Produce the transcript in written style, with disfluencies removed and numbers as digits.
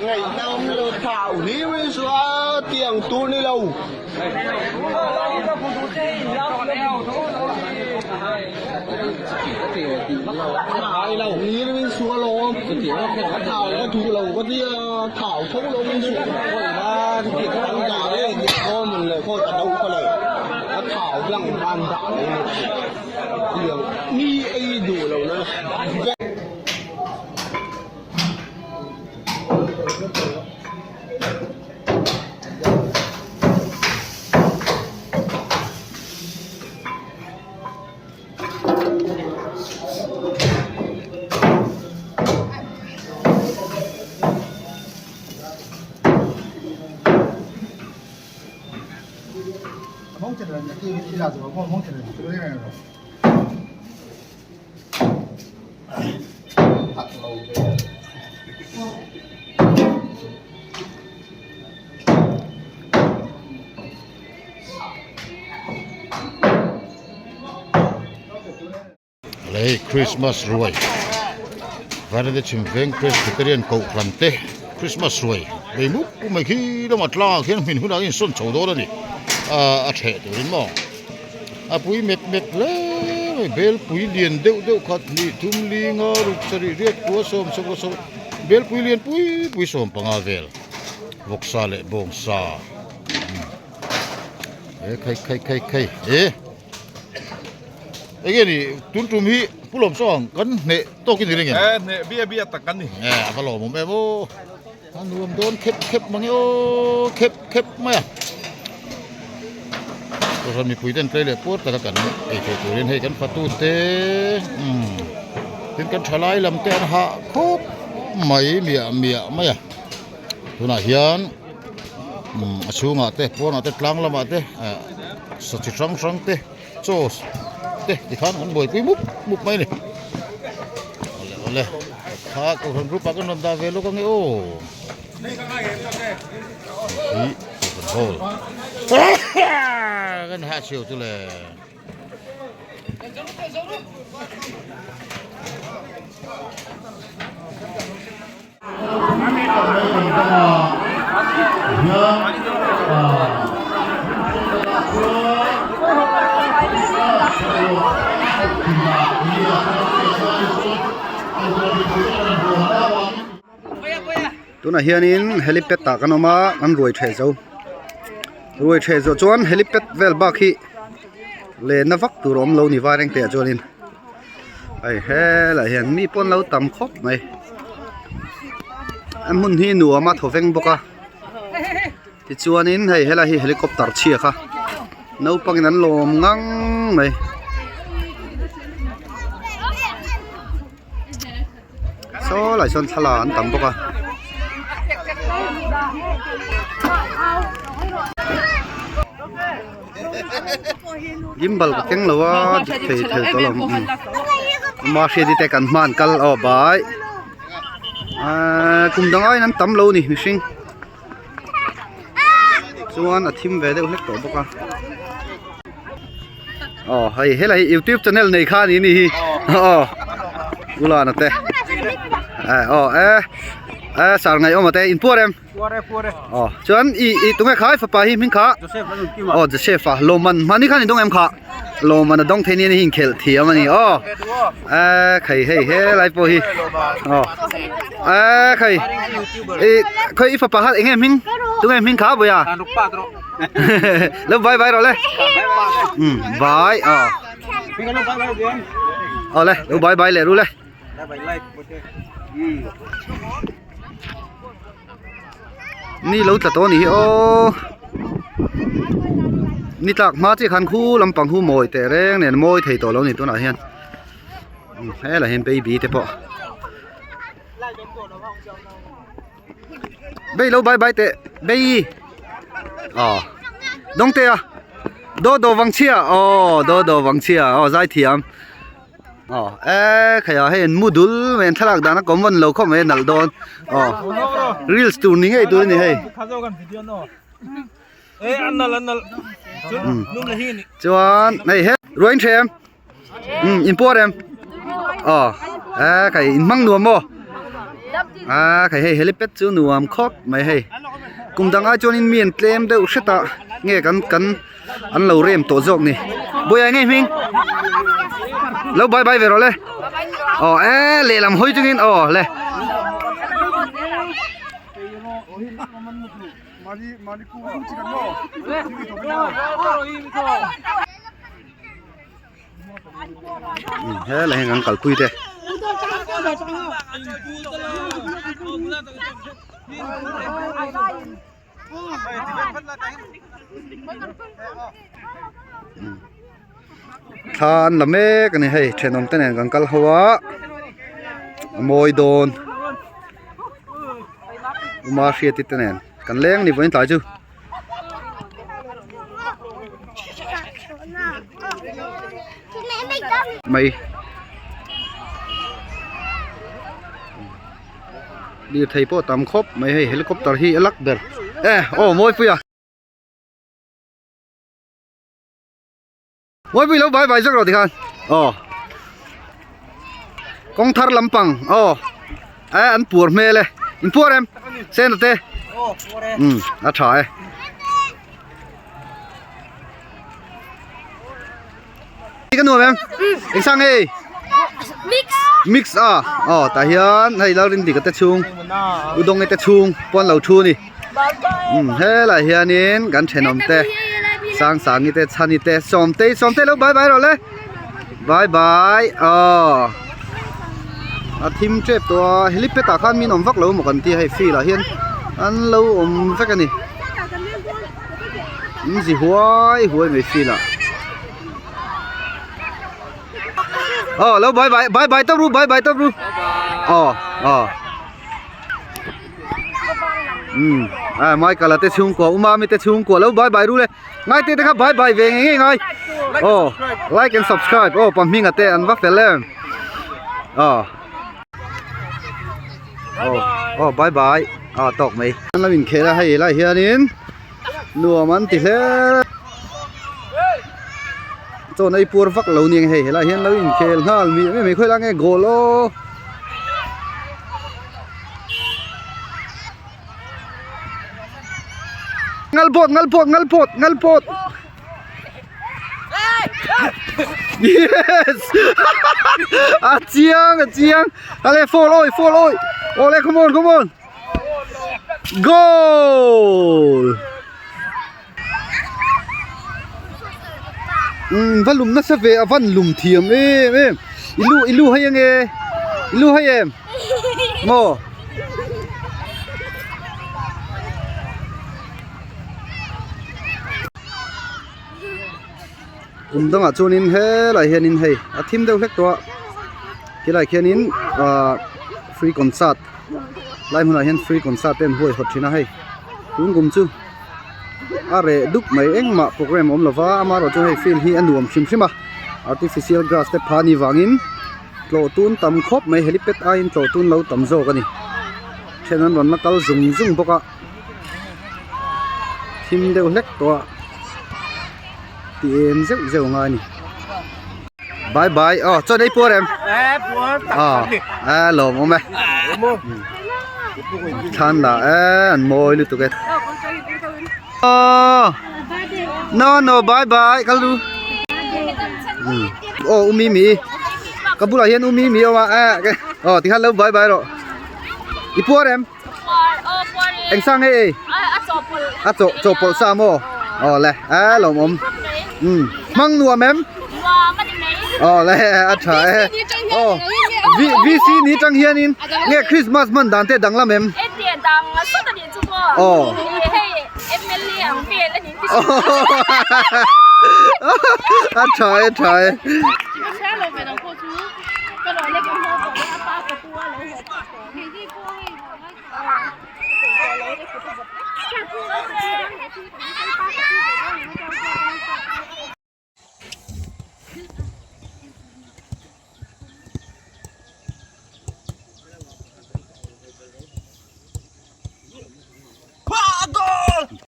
Ngaihnawm lo thau hlim in sua tiang tur ni lo. Hlim in sua lo a thau ka duh lo ka tia thau tho lo in sua an dah le khaw mun le khaw ta do kha le a thau lang an dah lo tiang mi ei duh lo na. Lei Christmas ruai Vanade Chhimveng Presbyterian Kohhran te Christmas ruai lei mup mup mai khi lamah tlangah khian hmin hunah hian sawn chho dawn a ni ah a theh turin maw. A pui mep mep hle mai belpui lian deuh deuh khat hnih thum linga ruk sarih riat kua sawm sawm sawm belpui lian pui pui 15 vel vawksa leh bawngsa e khai khai khai khai e enge ni tun tum hi pu lawm saw ang kan hneh tawk in ni ring em e hneh bia bia tak kan ni e a va lawmawm em aw. A nuam dawn khep khep mange aw khep khep mai a Kohhran mipui ten tlei leh puar taka kan ei theih turin hei kan fatu te umm tin kan thalai lam te an hah khawp mai miah miah mai a tunah hian umm a chhungah te pawnah te tlang lamah te ah sa chi hrang hrang te chaw te tikhan an buaipui mup mup mai a ni awle awle kha kohhran group ah kan rawn dah ve lawk ange aw hi kohhran hall kan hah chhiau chu le. Tunah hianin helipad ah kan awm a an ruai theh zo ruai theh zawh chuan helipad vel bak hi lenna vak tur a awm lo ni vairengte ah chuanin. Hei helaiah hian mi pawn lo tam khawp mai a hmun hi nuam a thawveng bawk a tichuanin hei helai hi helicopter chhia kha naupangin an lawm ngang mai. Saw lai sawn thla an tam bawk a. Gimbal ka keng lo a dik thei thei tawh lo ma hriati te kan hman kal aw bai ahh kum dang aiin an tam lo a ni mihring chuan a thim ve deuh hlek tawh bawk a aw hei helai hi youtube channel nei kha a ni hi aw ulana te aw e sar ngaihawm a te inpuar em. Aw chuan i i tunge kha i fapa hi hming kha aw Joseph a lawmman hmani khan i dawng em kha lawmman a dawng thei nia hi inkhelh thiam a ni aw e khai hei he lai pawh hi aw e khai i khawi i fapa kha enge hming tunge hming kha vawi a lo bye bye rawh le um bye aw aw le lo bye bye leh ru le. Ni lo tla tawh a nih hi aw ni tlak hma chiah khan khu lampang khu mawi teh reng nen mawi thei tawh lo a ni tunah hian helaiah hian baby te pawh bei lo bye bye teh bei aw dawng te a daw daw vang chhia aw daw daw vang chhia aw zaithiam. Aw e khai ah hei an mu dul mai an thlalak dan a common lo khawp mai a nalh dawn aw reels tur ni ngei tur a ni hei chuan hei he ruai in hreh em in puar em aw e khai in hmang nuam maw. A khai hei helipad chu nuam khawp mai hei kum dang ai chuanin mi an tlem deuh hret a nge kan kan an lo rem tawh zawk ni buai nge hming lo bye bye ve rawh le aw e lehlam hawi chungin aw le. Helai hian kan kalpui te. Thla an la mek a ni hei thenawm te nen kan kal ho a a mawi dawn uma hriati te nen kan leng a ni vawiin tlai chu. Mai lirthei pawh tam khawp mai hei helicopter hi a lak ber e aw mawi pui a mawi pui lo bai bai zawk rawh tikhan aw kawng thar lampang aw e an puar hmel e in puar em sena te um a tha e Ka nuam em? Eng sang nge? Mix. Mix a. Aw tah hian hei Lalrindika te chhung Udonge te chhung pawn lo thu ni. Um helai hianin kan thenawm te Sangsangi te Chhani te Sawmtei Sawmtei lo bye bye rawh le. Bye bye. Aw a thim tep tawh a helipad ah khan min awm vak lo maw kan tia hei field ah hian an lo awm vek a ni. In zi huai huai mai field ah. Ờ lâu bye bye bye bye tóc ru bye bye tóc ru. Ờ ờ. Ừ à Michael te chhung ko umami te chhung ko lo bye bye ru le. Ngai te te kha bye bye ve nge nge ngai. Oh like and subscribe. Oh pam hminga te an va fel em. Ờ. Oh oh bye bye. À tawk mai. An lo inkhel a hei lai hianin nuam an ti hle. Chawn ei puar vak lo nia hei helai hian lo inkhel nghal mi em em khawi lai nge goal aw ngal pawt ngal pawt ngal pawt ngal pawt yes a chiang a chiang ale fall oi fall oi ole come on come on goal Umm va lum nasa ve a van lum thiam em em i lu i lu hai ange i lu hai em maw kum dangah chuanin helai hianin hei a thim deuh hlek tawh a khilai khianin ahh free concert lai hmunah hian free concert te an huaihawt thin a hei tun kum chu. A reh dup mai engmah program a awm lova amaherawh chu hei field hi a nuam hrim hrim a artificial grass te pha ni vangin tlawh tun tam khawp mai helipad aiin tlawh tun lo tam zawk a ni then an rawn la kal zung zung bawk a thim deuh hlek tawh a ti em zeuh zeuh ngai a ni bye bye aw chaw ei puar em aw a lawm awm e thlan lah e an mawi lutuk e aw no no bye bye kal lu aw umi mi ka bulah hian umi mi awm a e aw tikhan lo bye bye rawh i puar em eng sang nge ei a chaw chawpawlh sa maw aw le a lawmawm um hmang nuam em aw le a tha e aw VC ni tang hianin nge Christmas hman dan te danglam em aw a tha e tha e.